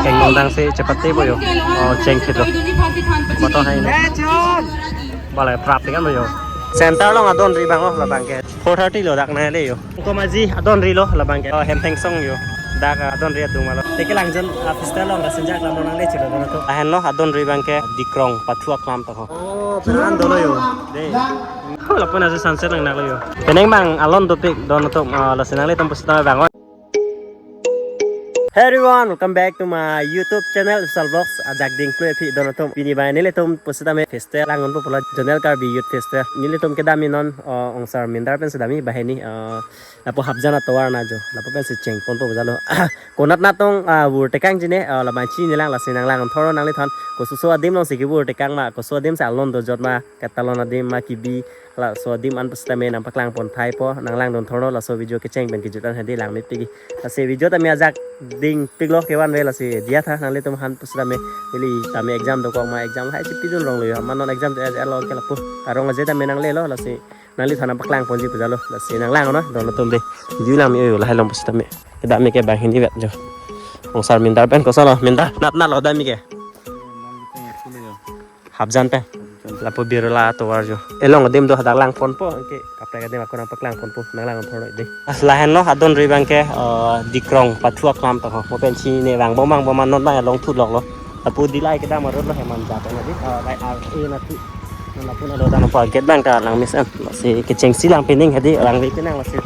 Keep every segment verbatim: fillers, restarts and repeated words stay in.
Keng nongdang si chepate po yo. Oh, cheng khit lo. Motor hai ni. Balai prap tikan lo yo. Center along adon ri abang lo labang ke. Four thirty lo dak na le yo. Ko maji adon ri lo labang ke. Oh, Hemthengsong yo. Dak adon ri adung malo. Teke lang jon, ah, festival along kasinjak lam nang le chilo dono to. Ahen lo adon ri abang ke Dikrong Pathu aklam to ho. Oh, penan dolo yo. De. Oh, lapu na si sunset lang nak lo yo. Penang bang alon dopik dono to, ah, lasi nanglitum pusitame bang. Hey everyone, welcome back to my YouTube channel, Vishal Vlogs. Ajak ding klui aphi dono to. Pini bai nelitum pusitame festival langdun po pulo Zonal Karbi Youth Festival. Nelitum kedam non, uh, ongsar Mindar pen si damji banghini, uh, lapu Hapjan atovar na jo. Lapu pen si cheng ponpo jalo. Konat natong, uh, vur tekangji ne, uh, labang chini lang lasi nang langthor nangliphan. Kososo adim along si kevur tekang ma, koso adim si alon dojot ma, katalon adim ma kibi, laso adim an pusitame nang paklang pon thai po, nang langdun thorno laso video kecheng pen kejut an hedi lang mepik. Lasi video tame ajak ding pik lo kevan ve lasi diya tha nanglitum aphan pusitame neli tame exam dokok ma exam hai chipidun rong lo yo. Ma non exam te alo ke lapu arong aje tame nang le lo lasi nangliphan nang paklang ponji pu jalo lasi nang lang no dono tum de. Video lang mi yo lahai along pusitame. Kedam mi ke banghini vet jo. Ongsar Mindar pen koson lo Mindar nat nat lo dam mi ke. Hapjan pen. Lapu Birla atovar jo. Elong adim do hadak lang ponpo. Anke kaprek adim ako nang paklang ponpo. Nang langthor noi de. As lahen lo adon ri abang ke, eh, Dikrong Pathu aklam to ho. Mo pen chini ne vang bom vang bom non bang along thu lok lo. Lapu Dillai kedam road lo heman jat na di. Eh, bai ar e na thu. Non lapu na lo dan po gate bang ta lang mis an. Si kecheng si lang pining hedi lang ri pinang lasi.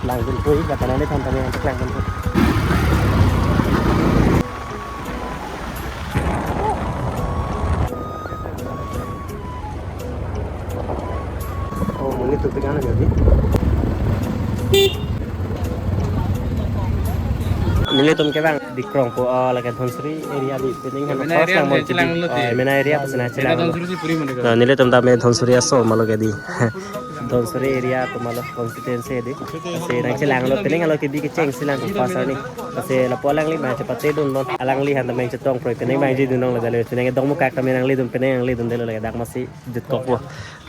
Langdun pui kata nanglitum tame nang paklang ponpo. Oh, monit tupik ano jadi. Nelitum ke bang Dikrong po, oh, lake Dhansiri area di pining kan. Emena area lang mo si chilang lo ti. Oh, Emena area pas na chilang lo. Dhansiri si puri mane ka. Nah, nelitum tame Dhansiri aso malo ke di. Dhansiri area to malo constituency di. Si nang chilang lo pining alo kibi kecheng si lang ko pasar ni. Lasi lapu alangli ma chepate dun bon. Alangliphan tame chetong proi pining bang ji dun nong le dale. Pining dong mukak tame nangli dun pining nangli dun delo le dak masi jut kok po.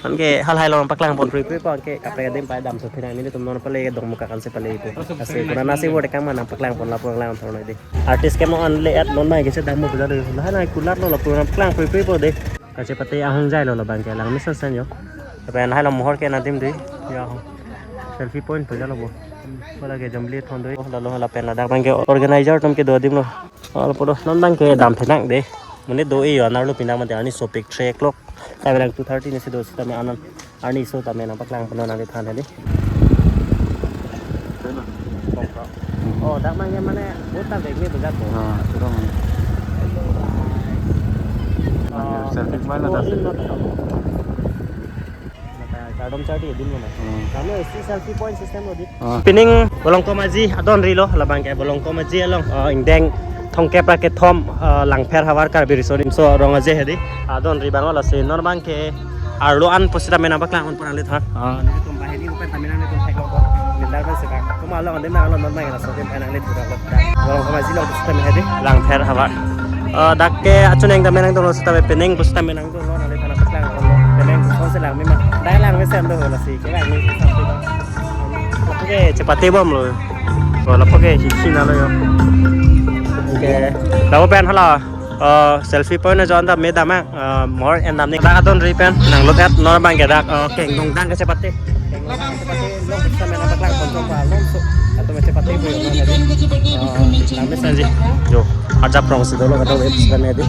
Anke halahai along paklang pon proi proi po anke kaprek adim pai damso pining nelitum non pale dong mukak an si pale po. Lasi pura nasi word kang ma nang paklang pon lapu langthor noi de. Artist ke mo an le at non ma ke si dam mo pu jalo. Lahai kulat lo lapu nang paklang proi proi po de. Kachepate ahong jai lo labang ke lang misan san yo. Lapen hai lo mohor ke nadim dei. Ya ho. Selfie point pu jalo bo. Bola ke jambli thon dei. Oh, lalo lapen ladak bang ke organizer atum kedo adim lo. Al podo non bang ke dam thenak dei. Monit do-e yo anar lo pinang mate arni sopik three o'clock. Kave lang two thirty ni si do sitame anan. Arni so tame nang paklang pon nangliphan hedi. Oh, dak mane mane boat ta vek ni bejat bo. Ah, sudah mane. Ah, selfie point ada. Kardom chardi din mana? Hmm. Kami isi selfie point system lo di. Ah. Pining Bolongkom Aji adon ri lo labang ke Bolongkom Aji along, ah, ingdeng thomkep ra kethom, ah, Langpher havar Karbi Riso Nimso Rong Aje hedi. Adon ri abang lo lasi non bang ke arlo an pusitame nang paklang pon nangliphan. Ah. Nelitum banghini upen tame nanglitum thek lo. Mindar pen si bang. Kuma along adim nang along non bang ke laso adim nangli thu lo. Bolongkom Aji along pusitame hedi. Langpher havar. Ah, dak ke achuneng tame nangdun lo sitame pining pusitame nangdun lo nangliphan nang paklang pon lo. Pining koson si lang mi ma. Dai lang mi sen do lasi ke lang mi. Lapu ke chepate bom lo. Oh, lapu ke hisi na lo yo. Oke. Lapu pen hala. Uh, selfie point na jon ta me dam ang, uh, more and dam ni. Dak adon ri pen nang lut at non bang ke dak, uh, keng nongdang kachepate. Keng nongdang kachepate. Lo kita main apa kelang pon coba lo so. Atau kachepate po yo. Uh, nang misan ji. Jo. Ajak rong si dolo kata web sebenarnya di.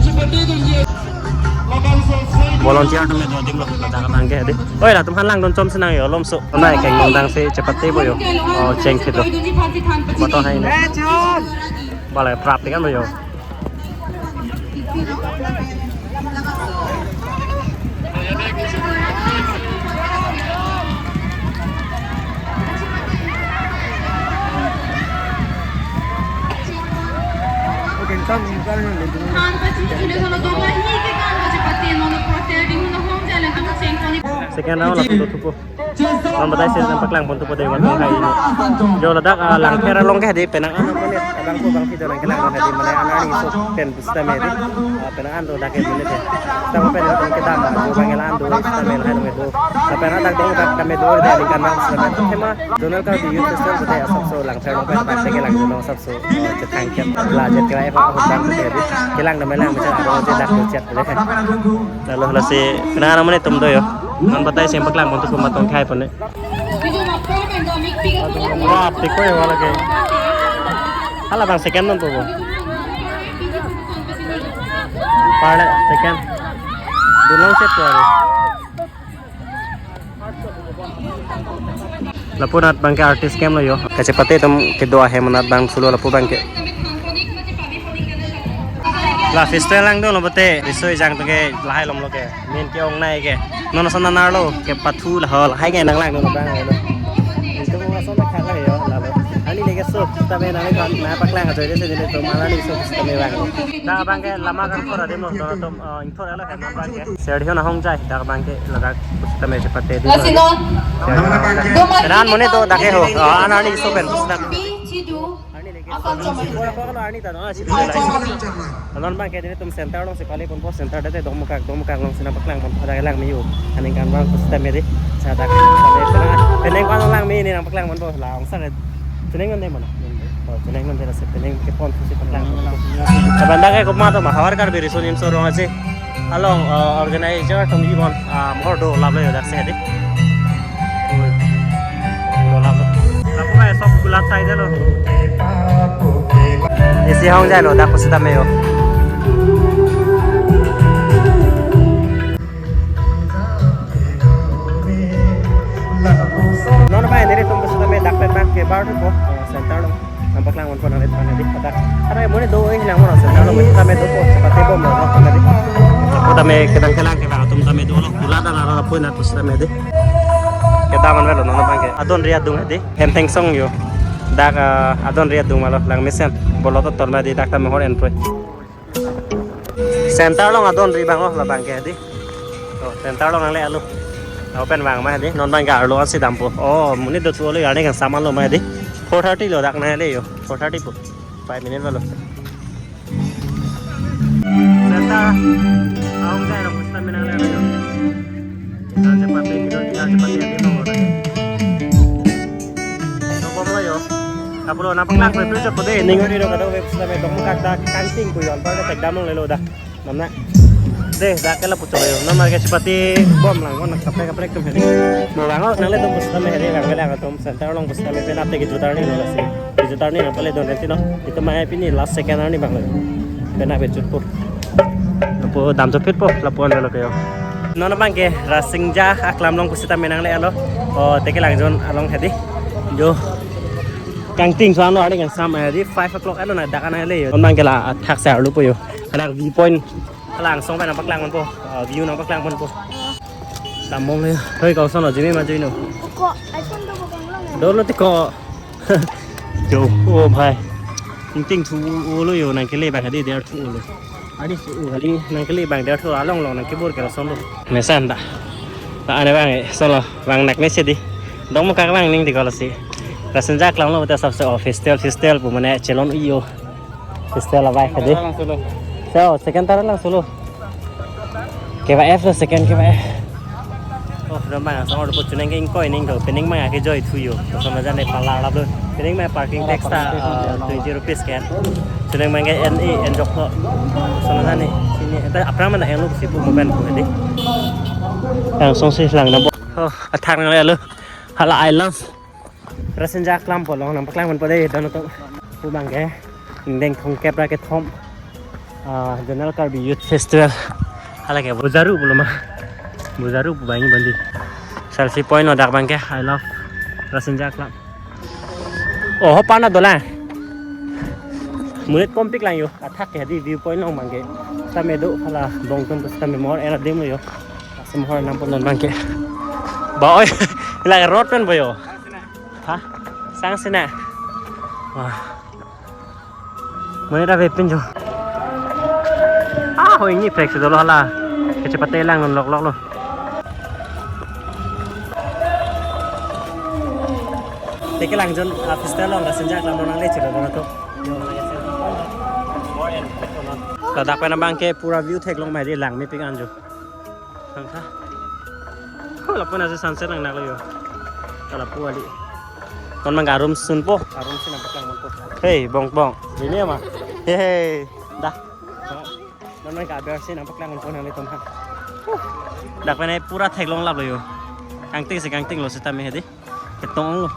Volunteer atum do adim lo, dak abang ke di. Oi, latum han langdun chom si nang yo lom so. Nai keng nongdang si chepate po yo. Oh, cheng khit lo. Motor hai ni. Balai prap tikan lo yo. Second round lapu do thupo. Non batai si nang paklang pon thupo dei wan hai ni. Jo ladak, ah, Langpher along ke di penang an monit abang ko bang video nang kelang hedi mane an ani so pen pusitame di. Ah, penang an do dak ke monit he. Tang pen do kedam, ah, jo bang elan do pusitame hai do. Tapi anak dak dong dak kami do de lingkan nang pusitame. Tema Zonal Karbi Youth Festival de asap so Langpher along pen dak kelang do asap so, eh, chetang ket la jet kira eko abang ke di. Kelang dam lang, bisa ada je dak chat le. Lalu lasi kenangan amonit atum do yo. Non batai sem paklang pon tu kuma tong khai pon ne. Wah, piko ya wala ke. Hala bang second non po. Parle second. Dulong set tu aro. Lapu anat abangke artist camp lo yo. Kachepate atum kedo ahem anat abang sulo lapu abangke. La festival lang dolo bate. Risoi jang atum ke lahai lom lo ke. Main ke-ong nai ke. Non ason anar lo ke pathu la hol. Hai ke nang lang dolo abang lo. Itu mo ason khat la yo la lo. Ani le ke so ta me nang le kan na paklang ajoy de se de to mala ni so ta me bang. Dak abangke lama kan kora de mo dolo atum. Oh, ingthor alo kan abangke. Serdi hon ahong jai, dak abangke ladak pusitame chepate di. Lasi non. Serdi hon ahong jai. Kenan mone to dak ke ho. Ah, anani so pen pusitame. Arni lagi. Bor ko arni ta no, si. Alon abangke diri atum center along si pali ponpo, center dete Dongmukak, Dongmukak along si nang paklang pon dak lang me yo. Aningkan abang pusitame di. Sa dak. Penang ko lang me ni nang paklang ponpo la ong sa. Penang non de mana? Oh, penang non de la se penang ke pon si paklang. Sabanda ke kuma to ma hawar kar biri sunim so rong aje. Along, uh, organizer atum ibon, uh, mohor do lap lo yo dak se di. Do lap lo. Lapu ke sob kulat sai de lo. Isi ahong jai lo dak pusitame yo. Non abang neri atum pusitame dak pen abangke bar tu po, uh, center lo. Nang paklang pon pon arit pan di patak. Are mone do eh nang mone center lo pusitame dopo, chepate bom lo no tadi. Lapu tame kedang kelang ke atum tame dolo. Kulat dan aro lapu anat pusitame di. Kedam anvet lo non abangke. Adon ri adung di. Hem thengsong yo. Dak, ah, adon ri adung ma lo lang mesen. Bolo to tor ma di dak tame hor en proi. Center along adon ri abang lo labangke di. Oh, center along nangle alo. Open abang ma di. Non abangke arlo ansi dampo. Oh, monit do thu lo arni kangsam lo ma di. Four thirty lo dak nangle yo. Four thirty po. Five minute ma lo. Center. Ahong jai lo pusitame nangle alo. Kita chepate, kita, kita chepate adi lo. Dobom lo yo. Kapulo nang paklang pe pe chot pode. Ning ori ro kadokave pusitame Dongmukak dak Kangting pu yo anpar dak dam long lelo dak. Namna. De dak ke lapu chot lo yo. Namar ke chepate bom lang ko nang kaprek kaprek atum hedi. Mo lang ko nangle atum pusitame hedi lang lang atum center along pusitame pen ate ke jutar ni lo lasi. Ke jutar ni nang pale don renti no. Itu mai pini last second arni abang lo. Pen ave chot po. Lapu dam chot pit po lapu an lo ke yo. Non abangke Rasinja Aklam along pusitame nangle alo. Oh, teke lang jon along hedi. Jo. Kangting so ano arni kangsam hedi five o'clock alo na dak an le yo. Non abangke la athak se arlo po yo. Hala view point. Hala angsong pen nang paklang ponpo. Ah, view nang paklang ponpo. Lamong le. Hoi kau sono jimi ma jui no. Ko iPhone do ko bang long. Dolo ti ko. Jo, oh bhai. Kangting thu ulo yo nang kele abang hedi der thu ulo. Adi thu u kali nang kele abang der thu along long nang kebor ke lason lo. Mesan ta. Ta ane abang eh solo abang nak mesi di. Dongmukak abang ning di kalau si. Rasinja Aklam lo ta sabse office tel, office tel pu mane chelon iyo. Festival abai hedi. Lang solo. So, second tara lang solo. Keba F lo second keba F. Oh, do abang asong do chuneng ke ingkoi ning do. Pening abang ke joy thu yo. Koson aja ne pala lap lo. Pening abang parking tax ta, uh, twenty rupees kan. Chuneng abang ke N E N jok lo. Koson aja ne. Sini eta apra mana yang lu sipu moben ku hedi. Langsung si lang na bo. Oh, athak nang lo. Hala island. Rasinja Aklam pu along nang paklang ponpo de don atum. Pu abangke ingdeng thomkep ra kethom. Ah, Zonal Karbi Youth Festival. Hala ke Bujaru pulo ma. Bujaru pu abang bandi. Selfie point lo dak abangke I love Rasinja Aklam. Oh, ho pana dola. Monit kompik lang yo. Athak ke di view point along abangke. Tame do hala bong atum pusitame mohor era dim lo yo. Laso mohor nang pon non abangke. Ba oi, la road pen bo yo. Ha? Sang sina. Wah. Monit ave pin jo. Ah, ho ingni prek si dolo hala. Kachepate lang non lok lok lo. Teke lang jon, ah, festival along Rasinja Aklam nangle chelo don atum. Ladak pen abangke pura view theklong ma hedi lang mepik an jo. Thangtha. Ko lapu na si sunset nang nak lo yo. Ka lapu ali. Kon mang arum sunpo, arum si nang paklang ponpo. Hey, bong bong. Ini ama. Hey, dah. Non nang kaber si nangpaklang pon nanglitum ha. Huh. Dak penai pura theklong laplo yo. Kangting si kangtinglo sitame hedi. Ketong lo.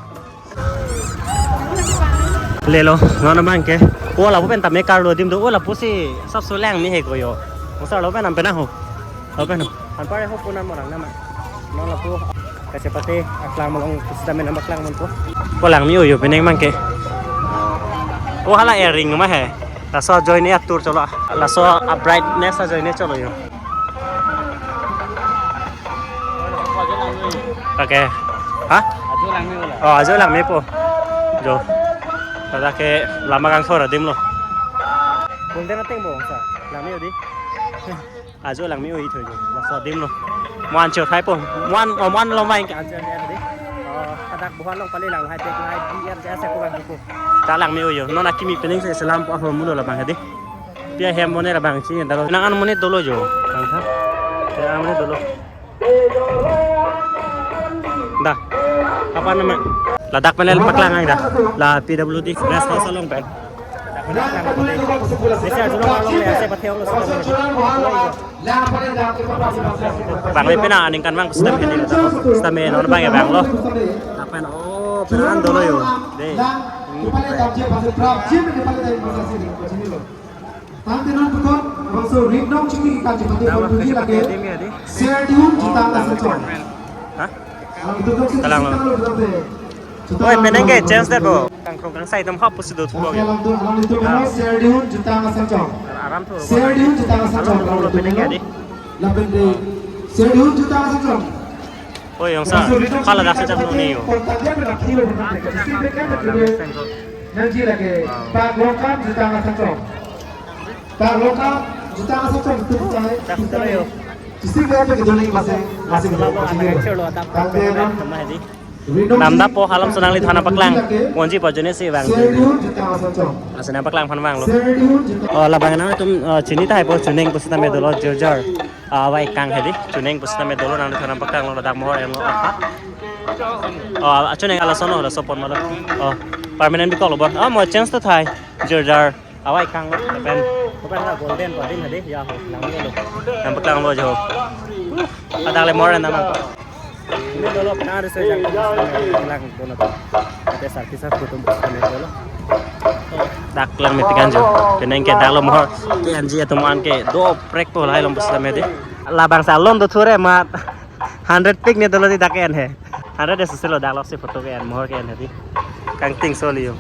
Lelo, non abang ke. O lapu pen tame karlo adim do. O lapusi sapso langme he ko yo. Masa lo pen am pen ho. Lo pen ho. Anpar ho punan morang nama. Non lapu kachepate aklang malong sitame nangpaklang ponpo. Ko langme-o yo penang abang ke. O hala earring ma he. Laso ajoine atur cholo. Laso a brightness ajoine cholo yo. Okay. Ha? Ajo langme wala. Oh, ajo langmepo. Jo. Tada ke lama kangthor adim lo. Golden ateng bo sa. Langme-o di. Ajo langme-o ithoi jo. Laso adim lo. Mo-an cho thaipo. Mo-an, oh, mo-an lo main ke an cho ne di. Oh, adak bohan long pali lang hai tek hai di er ja sa ko bang ko. Ta langme-o yo. Non akimi pening se selam po ahormu lo labang hedi. Pia hem mo ne labang si dalo. Nang an mo ne dolo jo. Nang ha. Nang an mo ne dolo. Da. Apa nama? Ladak panel paklang ai da. La P W D rest house along pen. Dak panel paklang pen. Ese arjulong along le ese pathe ong lo. Bang le pena aningkan bang stem ke dilo. Stem non bang ya bang lo. Dak pen oh, penan dolo yo. De. Tangte non puthot, bangso rit nong chingki kachepate ponji lake. Serdihun Jutang Asongchak. Hah? Kalang lo. Oi, penang ke chance det bo. Kangkrong kangsai atum hop pusi do thulo ke. Serdihun Jutang Asongchak. Aram thu. Serdihun Jutang Asongchak. Aram thu lo penang ke di. Lapen de Serdihun Jutang Asongchak. Oi, yong sa, kala dak sejak noni yo. Nangji lake, Pak Longkam Jutang Asongchak. Pak Longkam Jutang Asongchak, tum sai, dak tum sai yo. Sisi kaya pe kedoning masing, masing. Tangte non. Namda po halam sonang li thana paklang. Monji po jone si bang. Serdihun Jutang Asongchak. Asena paklang phan bang lo. Serdihun Jutang. Oh, labang nangtum, eh, chini tahai po Chuneng pusitame dolo Jirjar. Awai kang hedi, Chuneng pusitame dolo nangli thana paklang lo ladak mohor em lo aha. Oh, a Chuneng ala sono la sopon malo. Oh, permanent bikok lo bor. Oh, mo chance to thai. Jirjar. Awai kang lo pen. Bukan la golden ko din hedi ya ho. Nang lo. Nangpaklang lo jo. Adak le mohor nama. Ini dolo penang ada saya lang dono. Ate sarki sa kutum pusitame dolo. Dak lang mitikan jo. Penang ke dak lo mohor. Ke anji atum an ke doprek po lahai long pusitame di. Labang salon do thure mat. Hundred pic ne dolo di dak en he. Hundred de selo dak lo si photo ke en mohor ke en he di. Kangting so liyo.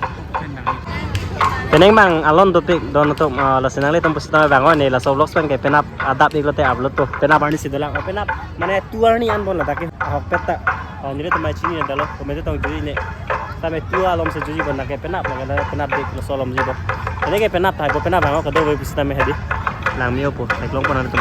Penang bang alon dopik don atum, ah, lasi nanglitum pusitame bang o ne laso vlogs pen ke penap adap iklo te upload to. Penap arni si dolang. Oh, penap mane tu arni an bon ladak ke. Ahok peta. Oh, nelitum mai chini dalo. Komete tong jui ne. Tame tu alom se jui bon dak ke penap lake penap dik laso alom jui bo. Ini ke penap thai bo penap bang o kado we pusitame hedi. Langme-o po. Theklong po nangtum.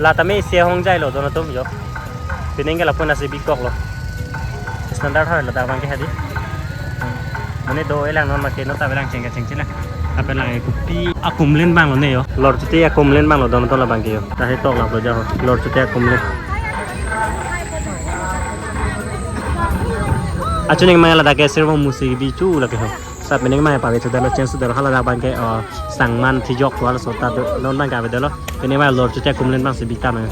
La tame isi ahong jai lo don atum jo. Penang ke lapu nasi bikok lo. Standard hoi lo dak bang ke hedi. Mane do elang non make no ta belang chengke chengche na. Ape lang kopi akumlin bang lo ne yo. Lor chuti akumlin bang lo don atum labang ke yo. Tahi tok lap lo ja ho. Lor chuti akumlin. Achuning maya ladak ke sirvo musi bi chu lake ho. Sa penang maya pabe chu dalo chance dalo hala dak bang ke, oh, sangman thijok wal so ta do, non bang ke ave dalo. Penang maya lor chuti akumlin bang si bi ta na.